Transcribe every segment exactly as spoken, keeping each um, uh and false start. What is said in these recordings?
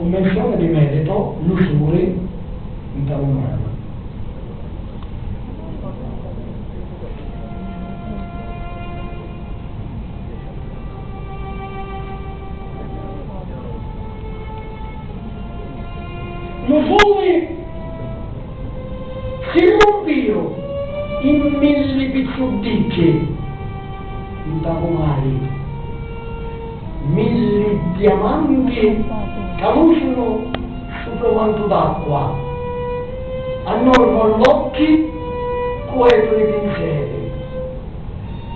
Menzione di merito, lu suli nta lu mari. Lu suli si rumpìu in milli pizzuddicci nta lu mari, milli diamanti ca lùcinu supra un mantu d'acqua, annurnu l'occhi cu ètuni pinseri.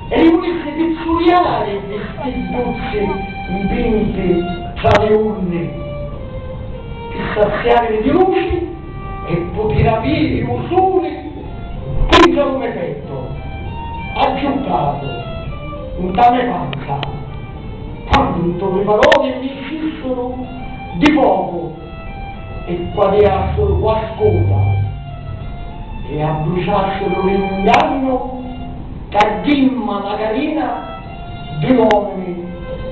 E li vulissi pizzuliari pi sti buzzi mpinti tra li unni, pi saziarili di luci e putiri aviri u suli dintra lu me pettu, aggiuttatu nta me panza, quantu li paroli mi scissuru di focu e quadiassuru cu a scuta e abbruciassuru l'ingannu ca dimma la carina di l'omini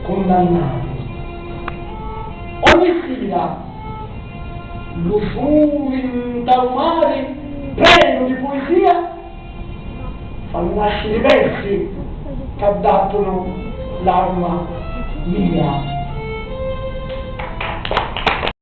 cunnannati. Ogni sira lu suli nta lu mari prenu di puisia fa nasciri versi ca dàttunu l'arma mia.